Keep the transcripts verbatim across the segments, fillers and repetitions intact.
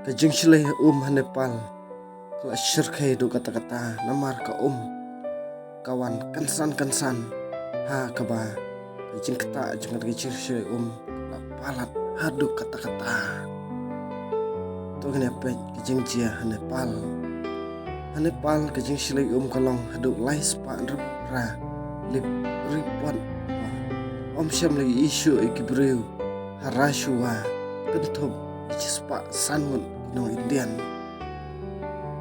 Ka jingshlei um ha Nepal ka la shyrkhei haduh katta katta, namar ka um ka wan kynsan kynsan ha kaba ka jingktah jong ka jingshlei um ka la palat haduh katta katta. To ngin ïa peit ka jingjia ha Nepal. Ha Nepal ka jingshlei um ka long haduh lai spah hynriewphew phra lip report. Ym shym la ïohi shuh ïa ki briew ha Rashiwa, kynthup ki shispah san ngut ki nong Indian.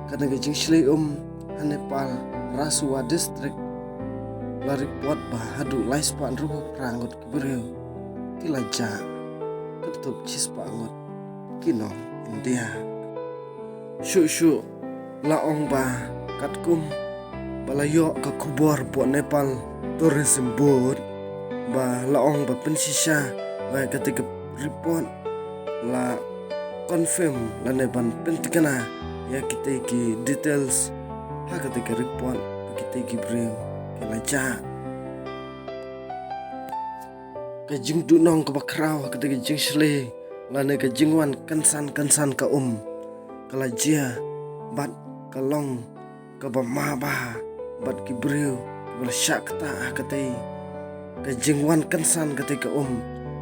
Kane ka jingshlei um ha Nepal, Rashiwa district, la report ba haduh lai spah hynriewphew phra ngut ki briew ki la jah, kynthup shispah ngut ki nong India. Shuh shuh la ong ba katkum ba la ïoh ka khubor hapoh Nepal Tourism Board, ba la ong ba pynshisha ba kata ka report la confirm lane ban pynthikna ïa kita ki details ha kata ka report ba kita ki briew ki la jah. Ka jingduhnong kaba khraw ha kata ka jingshlei lane ka jingwan kynsan kynsan ka um ka la jia bad ka long kaba ma bha bad ki briew kiba la shah ktah ha kata ka jingwan kynsan kata ka um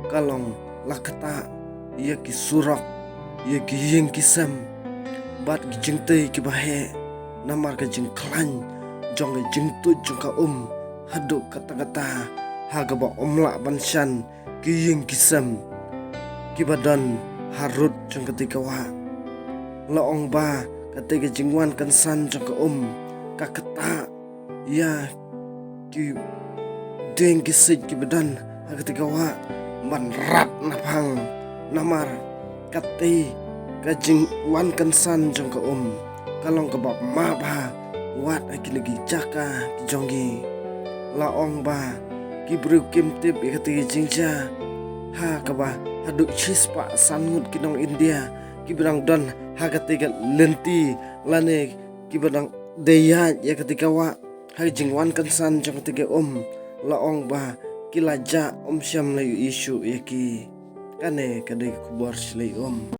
ka long la ktah ïa ki surok, ïa ki ïing ki sem bad ki jingtei kiba heh, namar ka jingkhlaiñ jong ka jingtuid jong ka um haduh katta katta ha kaba ym lah ban shan ki ïing ki sem kiba don harud jong kata ka wah. La ong ba kata ka jingwan kynsan jong ka um ka ktah ïa ki dieng ki siej kiba don ha kata ka wah ban rat naphang, namar kata ka jingwan kynsan jong ka um ka long kaba ma bha wat ha kine ki jaka ki jong ki. La ong ba ki briew kim tip ïa kata ka jingjia ha kaba haduh shispah san ngut ki nong India kiba dang don ha kata ka lynti lane kiba dang dei ïaid ïa kata ka wah ha ka jingwan kynsan jong kata ka um. La ong ba ki la jah, ym shym la ïohi shuh ïa ki. Kane ka dei ka khubor shlei um.